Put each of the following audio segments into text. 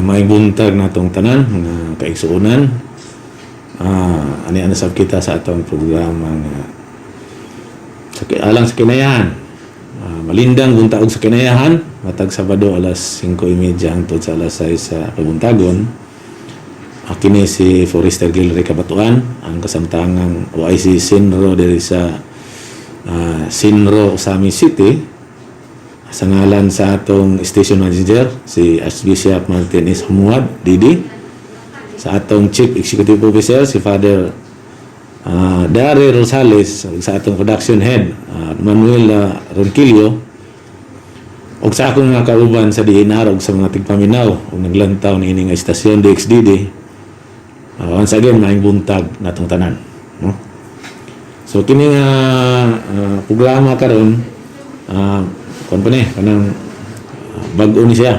Maayong buntag natong tanan, mga kaigsuonan. Ani ana sab kita sa atong programa nga sa alang sa kinayahan. Malindang buntag sa kinayahan, matag Sabado, alas 5:30 hangtod sa alas 6 sa kabuntagon. Kini si Forester Gilray Kabatuan, ang kasamtangang OIC CENRO diri sa CENRO Ozamiz City, sa ngalan sa atong station manager, si Archbishop Martin S. Jumuad, DD, sa atong Chief Executive Officer, si Father Dari Rosales, ug sa atong production head, Manuel Ronquillo, ug sa akong mga kauban sa DENR ug sa mga tigpaminaw ug naglantaw niini nga istasyon DXDD. Once again, maayong buntag natong tanan, no? So kini nga programa karon, kon pa ni kanang bag-o ni siya,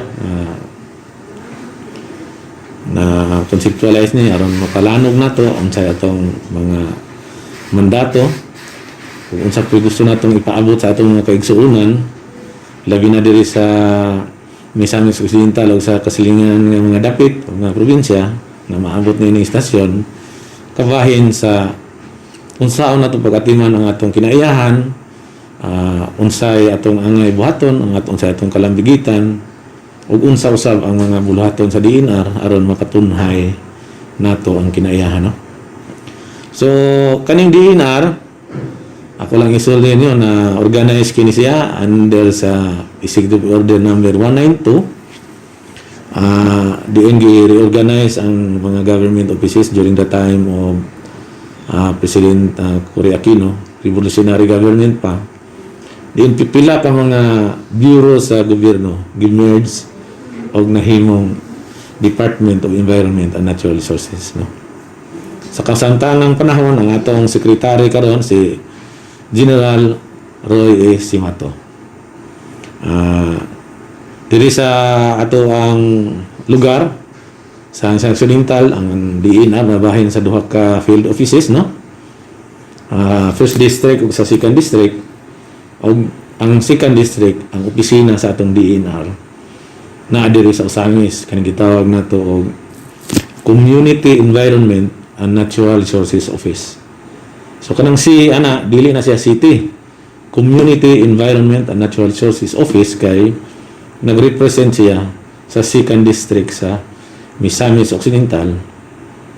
na conceptualize ni aron mapalanog nato unsay atong mga mandato kung unsa po'y gusto natong ipaabot sa atong mga kaigsuonan, labi na diri sa Misamis Occidental o sa kasilingan nga mga dapit o mga probinsya na maabot niini istasyon, kabahin sa unsaon nato pag-atiman ang atong kinaiyahan, unsay atong angay buhaton, ang atong sa atong kalambigitan ug unsa usab ang mga buluhaton sa DENR aron makatunhay nato ang kinaiyahan, no? So kaning DENR, ako lang isulti ninyo na organize kini siya under sa Executive Order number 192. Diin gi-reorganize ang mga government offices during the time of President Cory Aquino, revolutionary government pa. Diin pipila ka mga bureau sa gobyerno gi-merge og nahimong Department of Environment and Natural Resources, no? Sa kasamtangang panahon, ang atong secretary karon si General Roy A. Cimatu. Diri sa ato ang lugar sa Occidental, ang DENR mabahin sa duha ka field offices, no? First district ug sa second district, ug ang second district, ang opisina sa atong DENR naa diri sa Ozamiz, kaning gitawag nato og Community Environment and Natural Resources Office. So kanang si ana, dili na siya city. Community Environment and Natural Resources Office kay nagrepresent siya sa second district sa Misamis Occidental.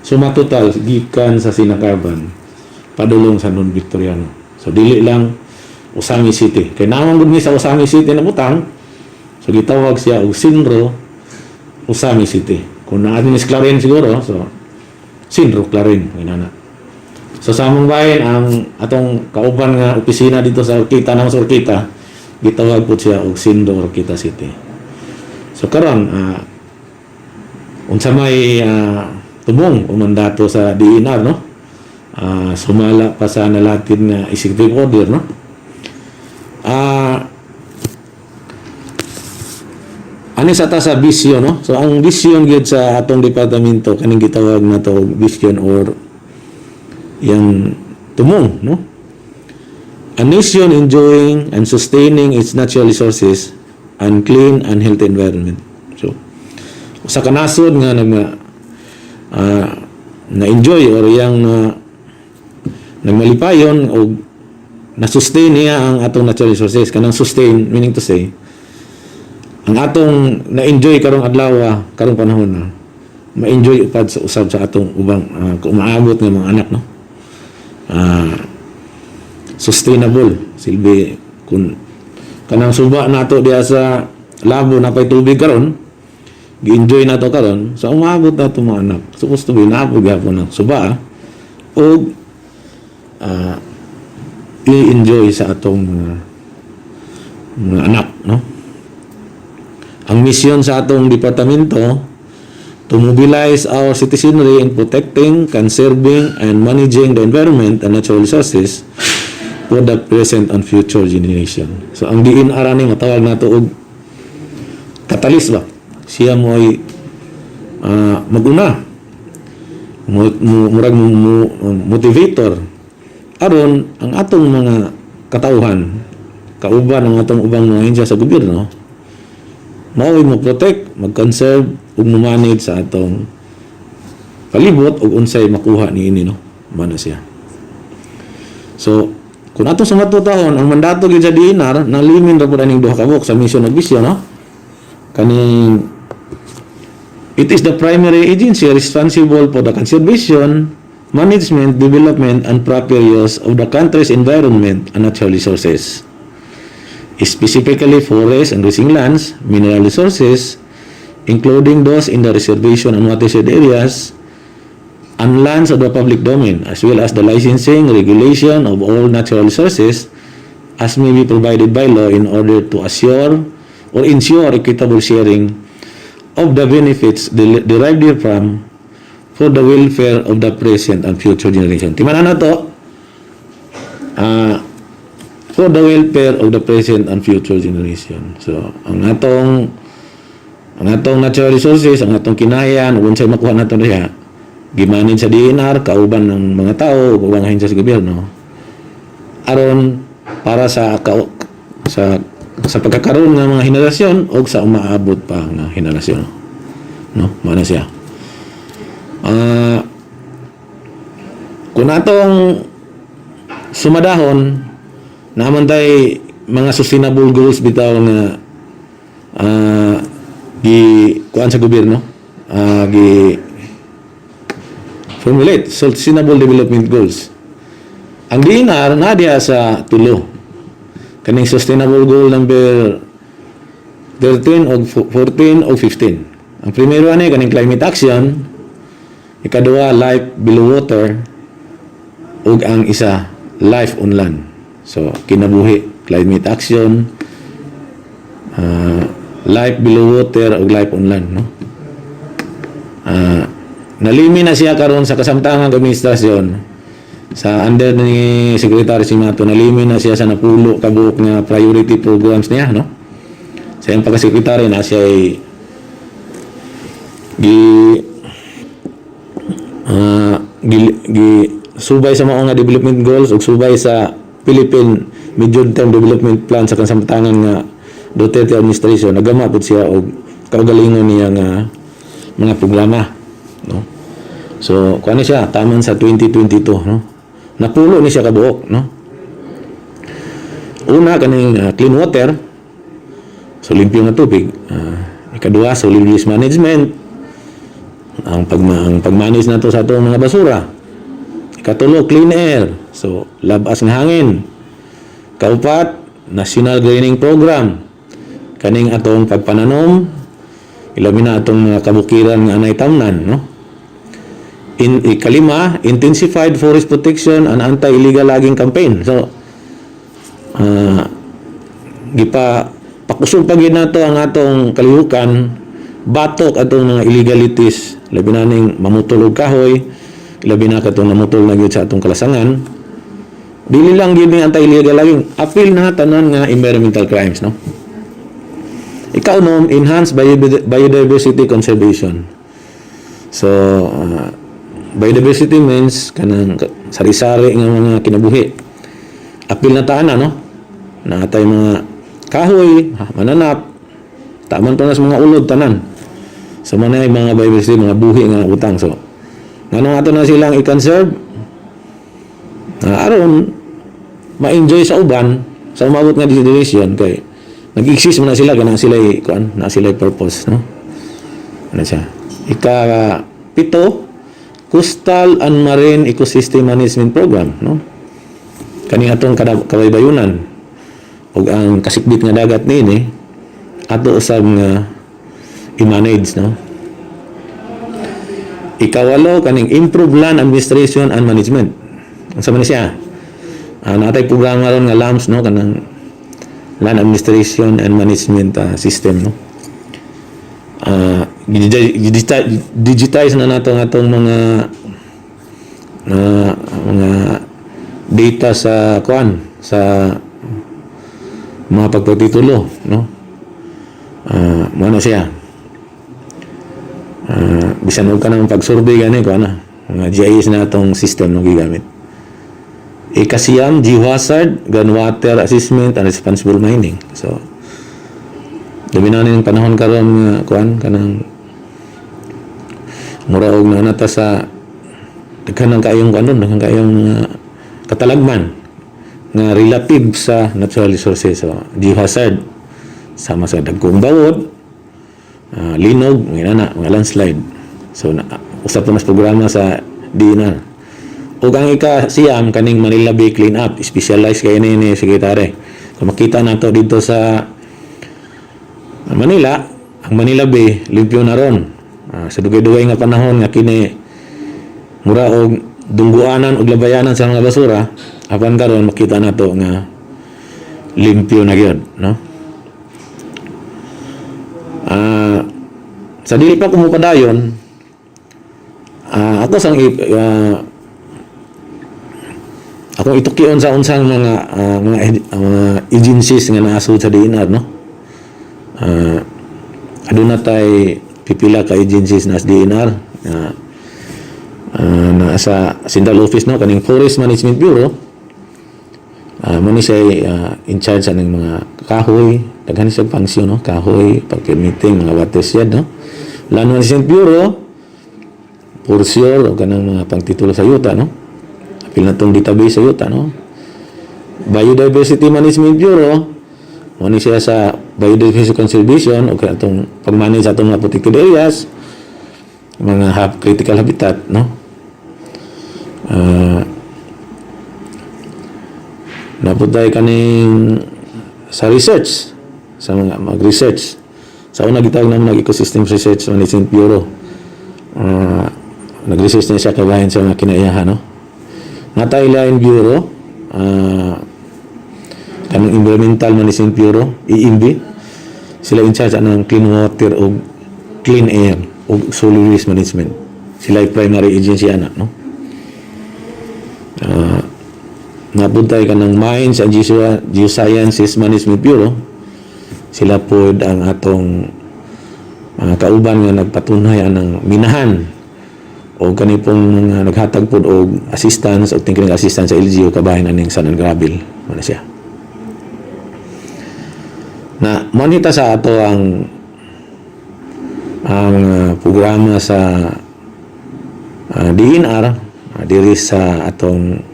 Suma total gikan sa Sinacaban padulong sa Don Victoriano. So dili lang Ozamiz City. Kay naman gud ni sa Ozamiz City na butang. So gitawag siya og CENRO Ozamiz City. Kung naa ni Clarin siguro, so CENRO Clarin inana. So sa among bahin, ang atong kauban nga opisina dito sa Horqueta, nang sa Horqueta, gitawag po siya og CENRO Horqueta City. So karon, unsa may tumong o mandato sa DENR, no? Sumala pa sa nalatid nga executive order, no? Ani sa ta sa vision, no? So ang vision gyud sa atong departamento, kaning gitawag nato og vision or yang tumong, no? A nation enjoying and sustaining its natural resources and clean and healthy environment. So usa ka nasod nga nag na enjoy or yang nagmalipayon og na-sustain niya ang atong natural resources, kanang sustain meaning to say ang atong na-enjoy karong adlaw, karong panahon na ma-enjoy upad sa usab sa atong ubang kung maabot nga mga anak, no? Sustainable silbi kung kanang suba nato diha sa Labo napay tubig karon, gi-enjoy nato karon, so umaabot nato mga anak, supposed to be naabot gihapon ang suba ug i-enjoy sa atong mga anak, no? Ang misyon sa atong departamento, to mobilize our citizenry in protecting, conserving, and managing the environment and natural resources for the present and future generation. So ang DENR ani matawag nato og catalyst ba? Siya mo ay maguna. Murag motivator aron ang atong mga katauhan, kauban ang atong ubang mga ahensya sa gobyerno, mao'y mo protect, mag-conserve. ug mo-manage sa atong palibot ug unsay makuha niini, no? Mao na siya. So kung atong sa matutahon ang mandato gyud sa DENR, nalimin ra pud aning duha ka buok sa mission ug vision, no? Kaning it is the primary agency responsible for the conservation, management, development, and proper use of the country's environment and natural resources, specifically forests and grazing lands, mineral resources, including those in the reservation and watershed areas, and lands of the public domain, as well as the licensing, regulation of all natural resources as may be provided by law in order to assure or ensure equitable sharing of the benefits derived therefrom for the welfare of the present and future generation. Timan na to, for the welfare of the present and future generation. So, ang atong natural resources, ang atong kinayan, ug unsay makuha nato diha, gimanage sa DENR, kauban ng mga tao, ug ubang ahensya sa gobyerno, aron para sa pagkakaroon ng mga henerasyon o sa umaabot pa nga henerasyon. No, mao na siya. Kung atong sumadahon, naman tay mga sustainable goals bitaw nga gi kuan sa gobyerno, gi formulate sustainable development goals. Ang DENR na diha sa tulo, kaning sustainable goal number 13 o 14 o 15. Ang primero ani kaning climate action, ikaduha life below water, ug ang isa life on land. So kinabuhi, climate action, life below water ug life on land, no? Nalimi na siya karon sa kasamtangang administrasyon sa under ni Secretary Cimatu. Nalimi na siya sa napulo ka buok nga priority programs niya, no? Sa iyang pagka-secretary na siya ay gi subay sa mao nga development goals ug subay sa Philippine Medium Term Development Plan sa kasamtangan nga Duterte administration. Nagama pud siya og kaugalingon niya nga mga programa, no? So kuan ni siya taman sa 2022, no? Napulo ni siya kabuok, no? Una, kaning clean water, so limpyo nga tubig. Ikaduha, solid waste management, ang pag-manage nato sa atong mga basura. Ikatulo, clean air, so labas nga hangin. Kaupat, national greening program, kaning atong pagpananom, ilabi na atong mga kabukiran nga anay tamnan, no? In ikalima, intensified forest protection and anti-illegal logging campaign. So gipa pakusog pa gyud nato ang atong kalihukan batok atong mga illegalities, labi na ning mamutol og kahoy, labi na katong namutol na gyud sa atong kalasangan. Dili lang gyud ni anti-illegal logging, apil na tanan nga environmental crimes, no? Ikaunom, enhance biodiversity conservation. So biodiversity means kanang sari-sari nga mga kinabuhi, apil na taana, no? Naatay mga kahoy, mananap, taman pa na sa mga ulod, tanan. So manay mga biodiversity, mga buhi nga utang. So nganong ato na silang i-conserve? Aron ma-enjoy sa uban sa umabot nga generation, kay nag-exist man na sila, kanang sila kuan na sila purpose, no? Ano siya? Ika pito, coastal and marine ecosystem management program, no? Kani atong kabaybayunan ug ang kasikbit nga dagat niini ato usab nga i-manage, no? Ikawalo, kaning improve land administration and management. Unsa man ni siya? Natay programa ron nga LAMS, no? Kanang land administration and management system, no? Digitize na nato ang atong mga data sa kuan, sa mga pagpatitulo, no? Mao na siya. Bisan og kanang pag-survey gani kuan na mga GIS na atong system, no, gigamit. Ikasiyam, geohazard, groundwater assessment and responsible mining. So dami na ning panahon karon nga kuan kanang Mura og naa na ta sa daghan ng kayong kanon, daghan kayong katalagman nga relative sa natural resources. So, geohazard sama sa dagkong bawod, linog, mga na, mga landslide. So, na, usa po nas programa sa DENR. Ug ang ika siyam, kaning Manila Bay Clean Up, specialized kay ni secretary. Kung makita nato dito sa Manila, ang Manila Bay limpyo na ron. Sa dugay-dugay nga panahon nga kini mura og dungguanan og labayanan sa mga basura, apan karon makita nato nga limpyo na gyud, no? Sa dili pa ko mopadayon, ako sang akong itukion sa unsang mga agencies nga naasud sa DENR, no? Aduna tay pipila ka agencies na sa DENR nga naa sa central office, no? Kaning Forest Management Bureau, mo ni siya in charge sa ning mga kahoy, daghan siya function, no? Kahoy, pag-permitting, mga watershed, no? Land Management Bureau for sure o kanang mga pangtitulo sa yuta, no? Apil na tong database sa yuta, no? Biodiversity Management Bureau, mo ni siya sa biodiversity conservation o kaya atong pag-manage sa atong mga protected areas, mga critical habitat, no? Naa pod tay kaning sa research, sa mga mag-research. Sa una gitawag naman nag Ecosystem Research Management Bureau. Nag-research na siya kabahin sa mga kinaiyahan, no? Naa tay Line Bureau, kanang Environmental Management Bureau, EMB. Sila in charge ng clean water o clean air o solid waste management. Sila ay primary agency ana, no? Naa pod tay kanang Mines and Geosciences Management Bureau. Sila po ang atong kauban nga nagpatunhay anang minahan o kani pong mga naghatag pod og assistance o technical assistance sa LGU kabahin aning sand and gravel mo na siya. Na monita sa ato ang programa sa DENR diri sa atong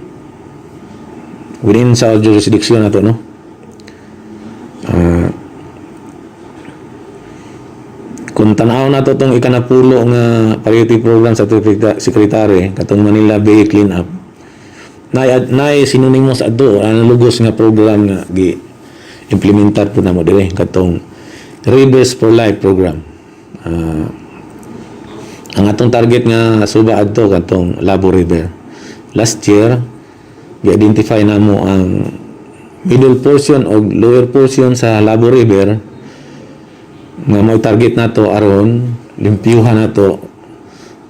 within sa jurisdiction nato, no? Kung tan-aw nato tong ikanapulo nga priority program sa secretary, katong Manila Bay Clean Up, nay synonymous adto, analogous nga program nga gi implementar po namo dire, katong Rivers for Life program. Ang atong target nga suba adto katong Labo River. Last year gi-identify namo ang middle portion o lower portion sa Labo River nga mo target nato aron limpyuhan nato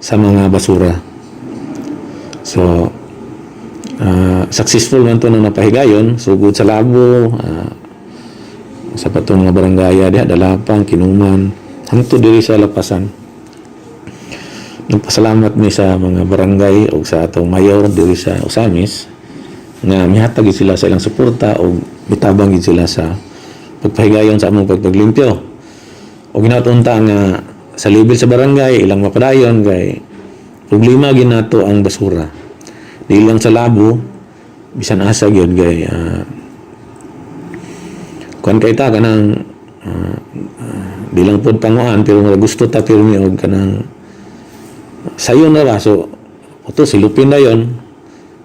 sa mga basura. So successful man to nang napahigayon sugod sa Labo, sa patong mga barangaya diha, Dalapang, Kinuman, hangtod diri sa Lapasan. Nagpasalamat mi sa mga barangay o sa atong mayor diri sa Ozamiz nga mihatag gid sila sa ilang suporta o mitabang gid sila sa pagpahigayon sa among pagpaglimpyo. O ginatunta nga sa level sa barangay ilang mapadayon kay problema ginato ang basura. Di lang sa Labo, bisan asa gyud kay kuan kay ta kanang di lang pod panguan pero nga gusto ta pirmi og kanang sayon na ba. So uto silupin na yon,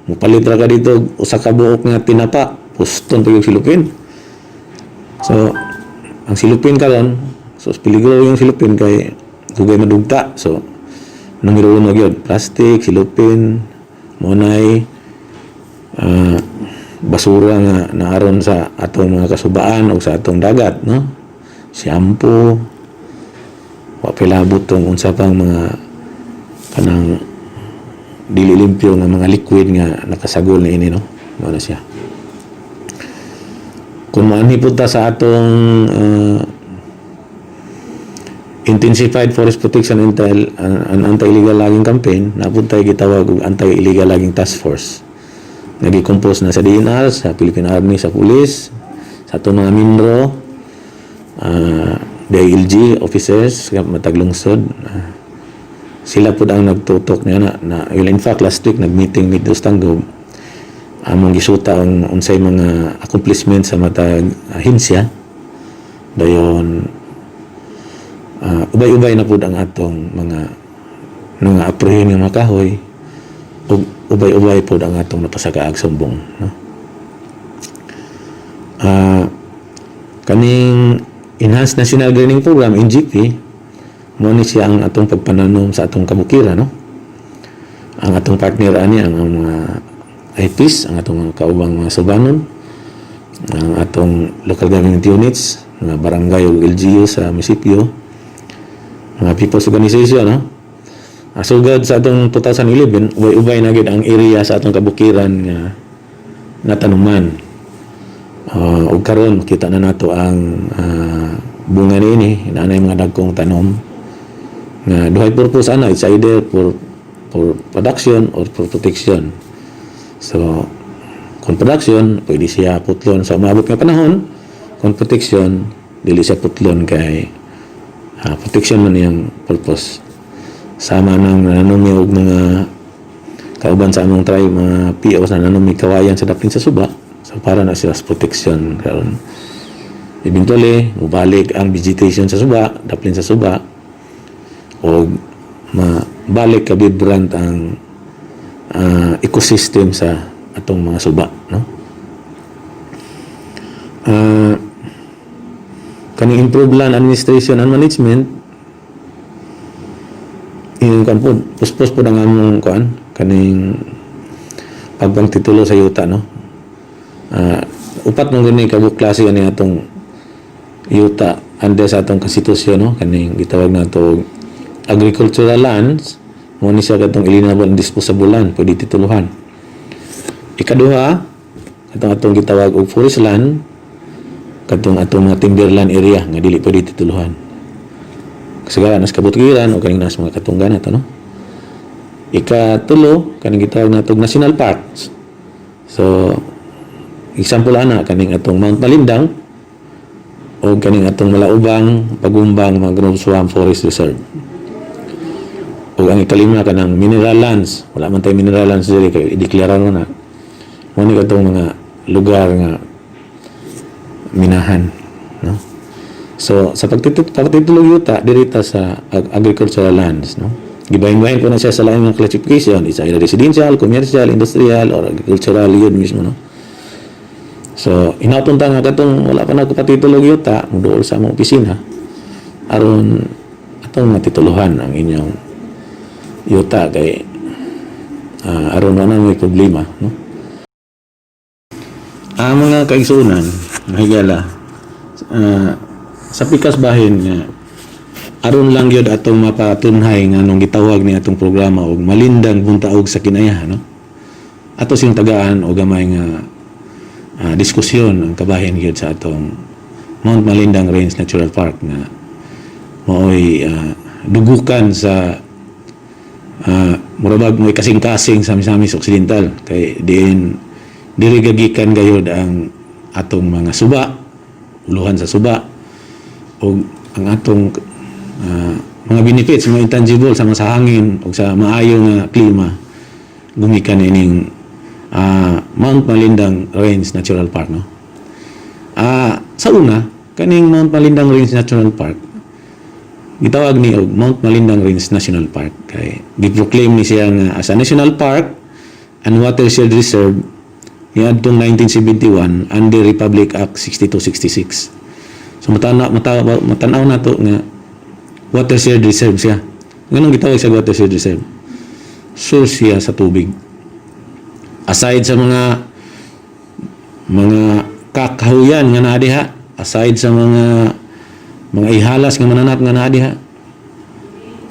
mupalit ra ka dito usa ka buok nga tinapa, puston pa yung silupin. So ang silupin karon, so peligro yung silupin kay dugay madugta. So numero uno gyud plastic, silupin, mo nay basura nga naaron sa atong mga kasubaan o sa atong dagat, no? Shampoo, wa pa labot tong unsa pang mga kanang dili limpyo nga mga liquid nga nakasagol na ini, no? Mao na siya. Kung maanhi pud ta sa atong Intensified Forest Protection and Anti-Illegal Logging Campaign, naa pod tay gitawag og Anti-Illegal Logging Task Force. Nagi-compose na sa DENR, sa Philippine Army, sa police, sa atong mga MINRO, DILG officers, matag lungsod. Sila pud ang nagtutok niya na. Well, in fact, last week nag-meeting mi sa Tanggob, among gisuta ang unsay mga accomplishment sa matag ahensya. Dayon ubay-ubay na pud ang atong mga mga apprehend nga mga kahoy ug ubay-ubay pud ang atong napasakaag sumbong, no? Kaning Enhanced National Greening Program, NGP, mo ni siya ang atong pagpananom sa atong kabukiran, no? Ang atong partner ani ang mga IPs, ang atong mga kaubang mga subanon, ang atong local government units, mga barangay ug LGU sa munisipyo, mga people's organization, no? Sugad sa atong 2011, ubay-ubay na gyud ang area sa atong kabukiran nga natanuman. Ug karon makita na nato ang bunga niini, naa mga dagkong tanom nga duhay purpose ana, it's either for production or for protection. So kung production, pwede siya putlon sa umabot nga panahon. Kung protection, dili siya putlon kay protection man iyang purpose. Sama nang nananom og mga kauban sa among tribe, mga PO sa nanom kawayan sa daplin sa suba. So para na sila sa protection karon eventually mubalik ang vegetation sa suba, daplin sa suba, o mabalik ka vibrant ang ecosystem sa atong mga suba, no? Kaning improved land administration and management, yung kan po, puspos po ang among kuan, kaning pagpangtitulo sa yuta, no? Upat mong gani kabuk klase ani atong yuta under sa atong konstitusyon, no? Kaning gitawag nato agricultural lands, mo ni siya katong alienable and disposable land, pwede tituluhan. Ikaduha, katong atong gitawag og forest land, katong atong mga timberland area nga dili pwede tituluhan. Kasagaran nas kabukiran o kaning nas mga katunggan nato, no? Ikatulo, kaning gitawag nato national parks. So example ana kaning atong Mount Malindang o kaning atong Malaubang Pagumbang Mangrove Swamp Forest Reserve. Ug ang ikalima, kanang mineral lands. Wala man tay mineral lands diri kay ideklara na na. Mo ni katong mga lugar nga minahan, no? So sa pagtitulo yuta, diri ta sa agricultural lands, no? Gibahin-bahin po na siya sa laing mga classification. It's either residential, commercial, industrial or agricultural yun mismo, no? So hinaton ta nga katong wala pa nagpatitulo og yuta, muduol sa among opisina aron atong matituluhan ang inyong yuta kay aron wala may problema, no? Ang mga kaigsuonan, mahigala, sa pikas bahin nga aron lang gyud atong mapatunhay nga nung gitawag ni atong programa og Malindang Buntaog sa Kinaya, no? Ato siyang tagaan og gamay nga diskusyon ang kabahin gyud sa atong Mount Malindang Range Natural Park nga maoy dugukan sa murabag mo'y kasing-kasing sa Misamis Occidental kay diin diri gagikan gayod ang atong mga suba, uluhan sa suba ug ang atong mga benefits, mga intangible sama sa hangin ug sa maayo nga klima gumikan ining Mount Malindang Range Natural Park, no? Sa una, kaning Mount Malindang Range Natural Park gitawag ni og Mount Malindang Range National Park kay gi-proclaim ni siya nga as a national park and watershed reserve niadtong 1971 under Republic Act 6266. So matanaw nato nga watershed reserve siya. Nganong gitawag siya watershed reserve? Source siya sa tubig. Aside sa mga kakahuyan nga naa diha, aside sa mga ihalas nga mananap nga naa diha,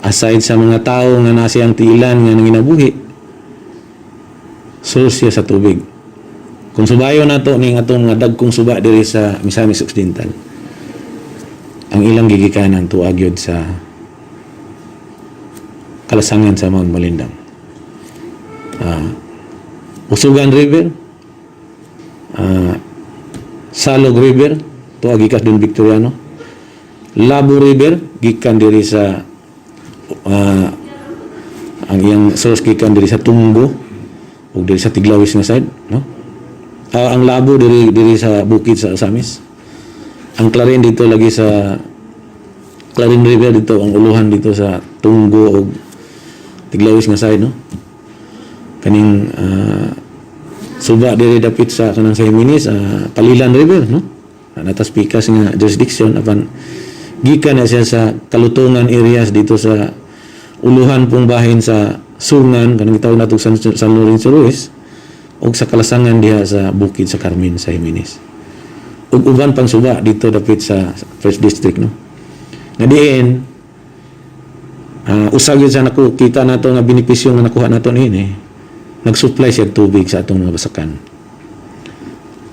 aside sa mga tao nga naa siyang tiilan nga nanginabuhi, source siya sa tubig. Kung subayon nato ning atong mga dagkong suba diri sa Misamis Occidental, ang ilang gigikanan tuag yun sa kalasangan sa Mount Malindang. Usugan River, Salog River, tuag gikas din Victoriano, Labo River, gikan diri sa Ang iyang source gikan diri sa Tunggo ug diri sa Tiglawis nga side, no? Ang Labo diri diri sa bukid sa Ozamiz. Ang Clarin dito lagi sa Clarin River dito, ang uluhan dito sa Tunggo ug Tiglawis nga side, no? Kaning suba diri dapit sa kanang sa Jimenez, Palilan River, no? Natas pikas nga jurisdiction, apan gikan na siya sa kalutungan areas dito sa uluhan pong bahin sa Sungan, kanang gitawag nato San Lorenzo Ruiz, ug sa Kalasangan diha sa bukid sa Carmen sa Jimenez. Ug uban pang suba dito dapit sa first district, no? Nga diin usa gyud sa naku kita nato nga benepisyo nga nakuha nato niini, nag-supply siya og tubig sa atong mga basakan.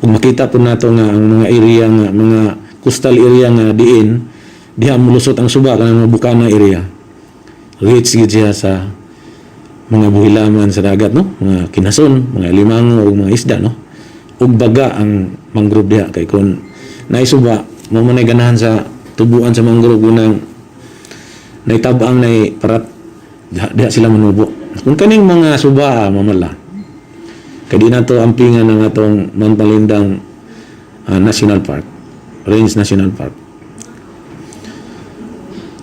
Ug makita po nato nga ang mga area nga mga coastal area nga diin diha mulusot ang suba, kanang mga bukana area, rich gid siya sa mga buhilaman sa dagat, no? Mga kinason, mga limango ug mga isda, no? Ug baga ang mangrove diha kay kun naay suba mo man ganahan sa tubuan sa mangrove, unang naitab-ang, nay parat diha, diha sila manubo. Kung kaning mga suba mamala kay di nato ampingan ang atong Mount Malindang National Park, Range National Park,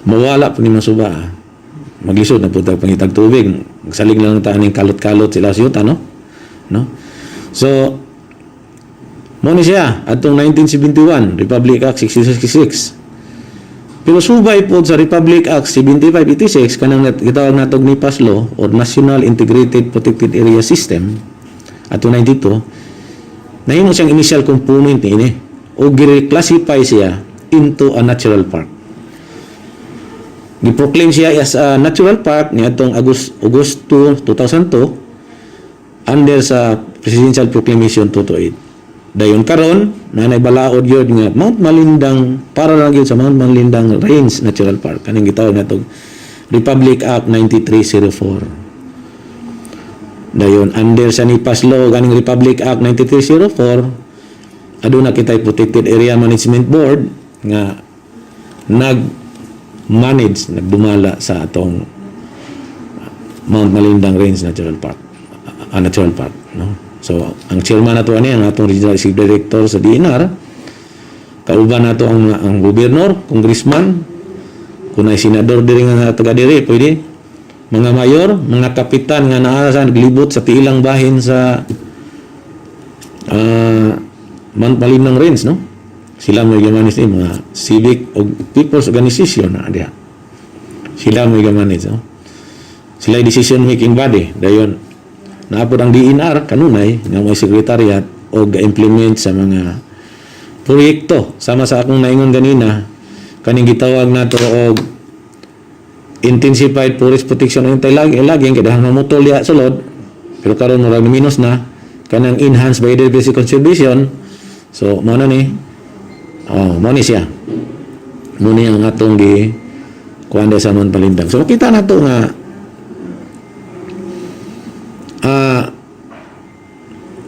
mawala po ni mga suba, ah. Maglisod na po tayo pangitag tubig, magsalig lang ta aning kalot-kalot sila siyuta, no? No, so mo ni siya atong 1971 Republic Act 6666. Pero subay po sa Republic Act 7586, kanang gitawag natog NIPAS Law or National Integrated Protected Area System ato 92, nahimo siyang initial component niini o gi-reclassify siya into a natural park. Gi-proclaim siya as a natural park niadtong August 2, 2002 under sa Presidential Proclamation 228. Dayon karon nanay balaod gyud nga Mount Malindang, para lang gyud sa Mount Malindang Range Natural Park, kaning gitawag natong Republic Act 9304. Dayon under sa NIPAS Law, kaning Republic Act 9304, aduna kitay Protected Area Management Board nga nag manage, nagdumala sa atong Mount Malindang Range Natural Park, Natural Park, no? So ang chairman nato ani ang atong regional executive director sa DENR. Kauban nato ang gobernador, congressman, kung ay senador diri nga taga diri pwede, mga mayor, mga kapitan nga naa sa naglibot sa tiilang bahin sa Mount Malindang Range, no? Sila may gamanage ni mga civic o people's organization na diha. Sila may gamanage, no? Sila ay decision making body. Dayon naapod ang DENR kanunay nga may secretariat o ga-implement sa mga proyekto sama sa akong naingon ganina, kaning gitawag nato og intensified forest protection ang lagi lagi kay dahang mamutol diha sulod, pero karon murag minus na kanang enhanced biodiversity conservation. So mo na ni, oh, mo ni siya, mo ni ang atong gi kuan sa Mount Malindang. So makita nato nga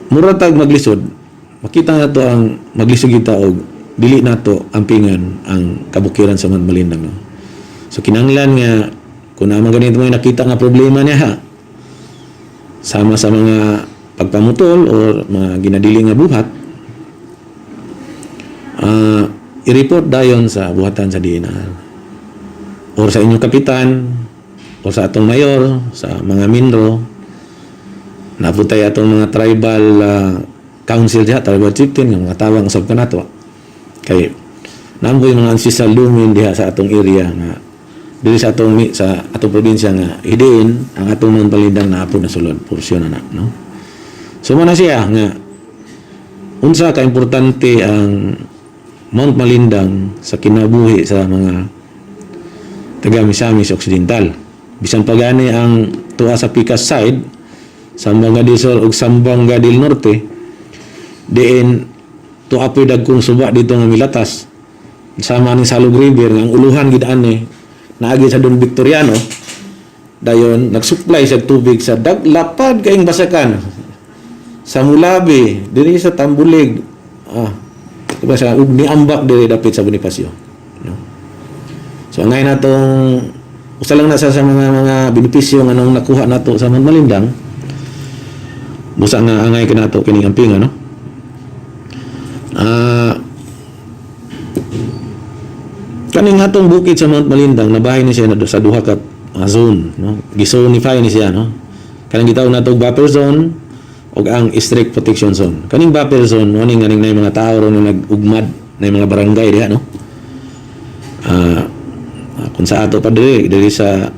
mura tag maglisod, makita nato ang maglisod kita og dili nato ampingan ang kabukiran sa Mount Malindang, no? So kinahanglan nga kung naman ganito may nakita nga problema niya ha, sama sa mga pagpamutol or mga ginadili nga buhat, i-report dayon sa buhatan sa DENR or sa inyong kapitan o sa atong mayor, sa mga MENRO. Naputay atong mga tribal council diha, tribal chieftain nga mga tawang usab kanato. Kay naamboy mga ancestral domain diha sa atong area nga diri sa atong probinsya nga hidiin ang atong mga Palindang naapod na sulod porsyon na na, no? So mo na siya nga unsa ka importante ang Mount Malindang sa kinabuhi sa mga taga Misamis Occidental. Bisan pa gani ang tuwa sa Pikas side, Zamboanga del Sur ug Zamboanga del Norte, diin tuwa po'y dagkong suba dito nga milatas. Sama ni Salog River nga ang uluhan gid ani naagi sa Don Victoriano, dayon nagsupply siya tubig sa daglapad kaayong basakan sa Mulabi, diri sa Tambulig, diba sa ug niambak diri dapit sa Bonifacio, no? So ang ngayon natong Usa lang na sa mga benepisyo nga nung nakuha nato sa Mount Malindang. Busa nga angay kanato kining ampinga, no? Kaning atong bukid sa Mount Malindang, nabahin ni siya na sa duha ka zone, no? Gi-zonify ni siya, no? Kanang gitawag nato og buffer zone ug ang strict protection zone. Kaning buffer zone mo ning ganing na mga tao ron nga nag-ugmad na mga barangay diha, no? Kung sa ato pa diri diri sa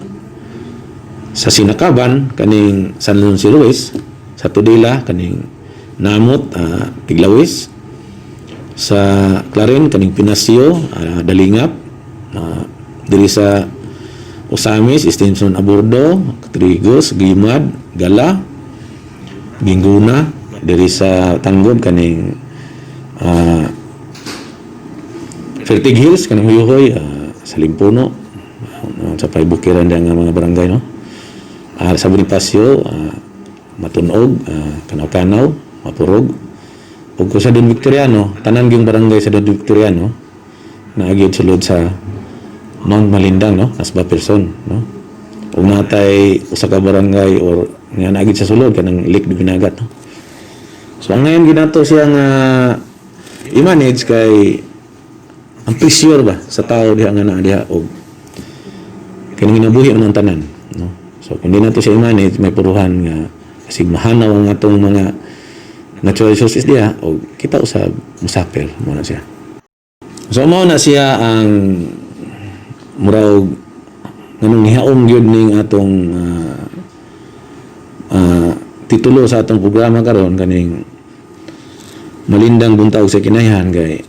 Sinakaban, kaning San Leoncio Ruiz, sa Tudela kaning Namot, Tiglawis, sa Clarin kaning Pinasio, Dalingap, diri sa Ozamiz, Stinson Abordo, Trigos, Gimad, Gala, Gingguna, diri sa Tanggob kaning Fertig Hills, kaning Huyuhoy, sa Limpuno, sa Paybukiran diyan nga mga barangay, no? Sa Bonifacio, Matunog, Kanaw-Kanaw, Mapurog, ug kung sa Don Victoriano, tanan gyung barangay sa Don Victoriano naagid sulod sa Mount Malindang, no? As buffer zone, no? Ug natay usa ka barangay or nga naagid sa sulod kanang Lake Binagat, no? So ang ngayon ginato siya nga i-manage kay ang pressure ba sa tao diha nga naa diha og kining ginabuhi man ang tanan, no? So kung di nato siya i-manage, may puruhan nga kasi mahanaw ang atong mga natural resources diha og kita usab musuffer mo na siya. So mao na siya ang murag nganong nihaom gyud ning atong titulo sa atong programa karon, kaning Malindang Buntag sa Kinaihan, kay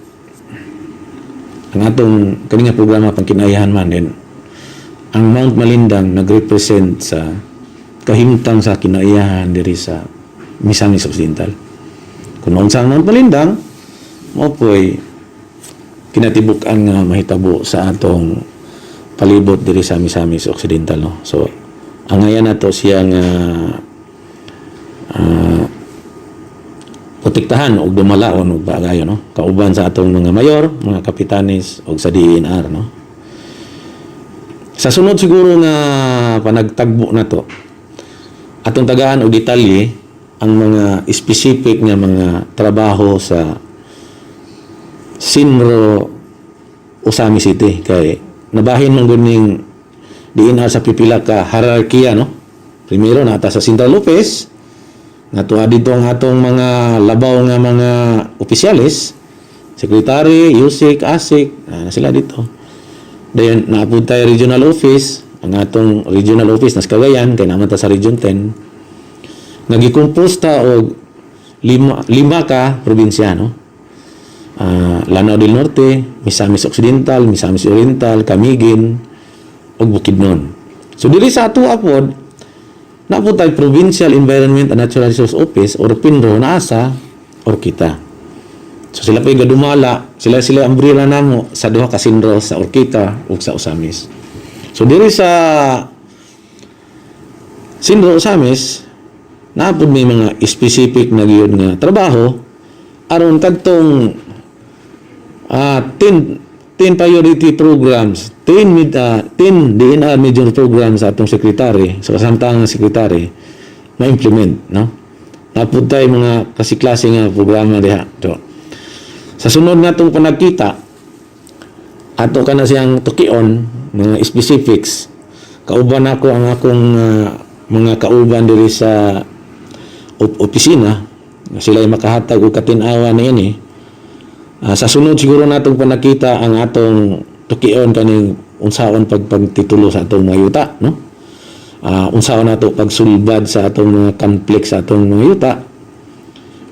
ang atong kani nga programa pang kinaihan man din. Ang Mount Malindang nagrepresent sa kahimtang sa kinaiyahan diri sa Misamis Occidental. Kung unsa ang Mount Malindang, mao po'y kinatibuk-an nga mahitabo sa atong palibot diri sa Misamis Occidental, no? So ang ngayan nato siya nga protektahan og dumalaon og pagayon, no, kauban sa atong mga mayor, mga kapitanes og sa DENR, no? Sa sunod siguro nga panagtagbo na to, atong tagaan og detalye ang mga specific nga mga trabaho sa CENRO Ozamiz City, kay nabahin man gud ning DENR sa pipila ka hierarkiya, no? Primero nata sa Central Office nga tuwa dito ang atong mga labaw nga mga opisyales, secretary, USEC, ASEC, na sila dito. Dayon naapod tayo regional office. Ang atong regional office nas Cagayan kay naman ta sa Region 10, nagi-compose ta og lima ka probinsya, no? Lanao del Norte, Misamis Occidental, Misamis Oriental, Camiguin ug Bukidnon. So diri sa ato apod naa tay Provincial Environment and Natural Resource Office or PENRO naa sa Horqueta. So sila pa gadumala, sila sila umbrella namo sa duha ka CENRO, sa Horqueta ug sa Ozamiz. So diri sa CENRO Ozamiz, naa pod may mga specific na gyud nga trabaho aron kadtong 10 priority programs, 10 DENR major programs sa atong secretary, sa kasamtang secretary, ma-implement, no? Naa pod tay mga klase-klase nga programa diha. So, sa sunod nga itong panagkita, ato ka na siyang tukion, mga specifics. Kauban ako ang akong mga kauban diri sa opisina, sila ay makahatag og katin-awa na ini. Sa sunod siguro natong panakita ang atong tukion kaning unsaon pagtitulo sa atong mga yuta, no? Unsaon nato pagsulbad sa atong mga conflict sa atong mga yuta.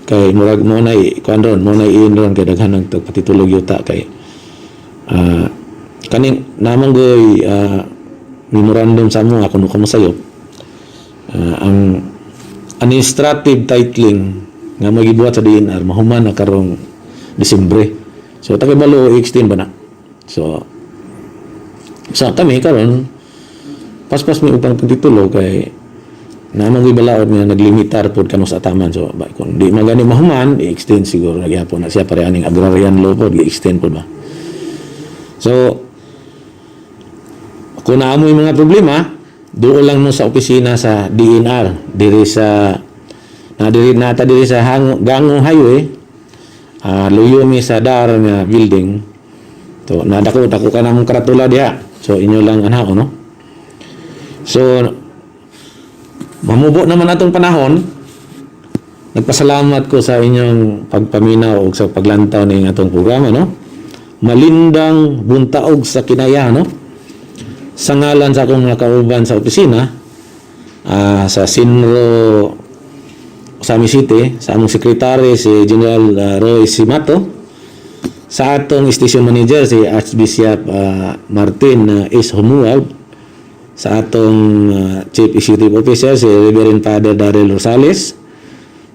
Kay murag mo na kuan ron, mo na iin ron kay daghan ng patitulog yuta kay kaning namang goy memorandum sa mo ako no kamo. Ang administrative titling nga magibuhat sa DENR mahuman na karong Disyembre. So takibalo i-extend ba na? So sa kami karon paspas mi upang pagtitulo kay namang balaod nga naglimitar pod kamo sa ataman. So ba, kung di magani mahuman, i-extend siguro na gihapon na siya, pare aning agrarian law pod gi-extend pod ba. So Kung naa moy mga problema, duol lang mo sa opisina sa DENR diri sa na diri nata diri sa Gango Highway, luyo mi sa DAR nga building. To nadako dako ka namong karatula diha. So inyo lang anhaon, no? So mamubo naman atong panahon. Nagpasalamat ko sa inyong pagpaminaw ug sa paglantaw ning atong programa, no? Malindang buntaog sa kinaya, no? Sa ngalan sa akong mga kauban sa opisina sa CENRO Ozamiz City, sa among sekretary si General Roy Simato, sa atong station manager si Archbishop Martin S. Humuag, sa atong Chief Executive Officer si Reverend Father Daryl Rosales,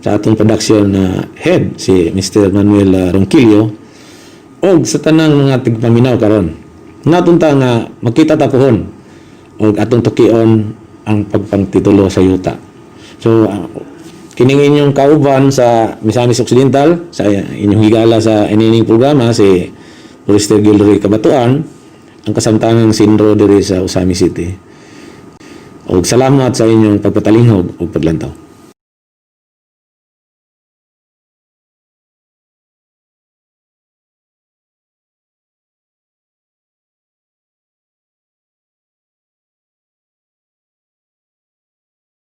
sa atong production head si Mr. Manuel Ronquillo, og sa tanang mga tigpaminaw karon. Natunta nga makita ta puhon og atong tukion ang pagpangtitulo sa yuta. So kining inyong kauban sa Misamis Occidental, sa inyong higala sa inining programa, si Forester Gilroy Kabatuan, ang kasamtangang CENRO diri sa Ozamiz City. Og salamat sa inyong pagpatalinghog ug paglantaw.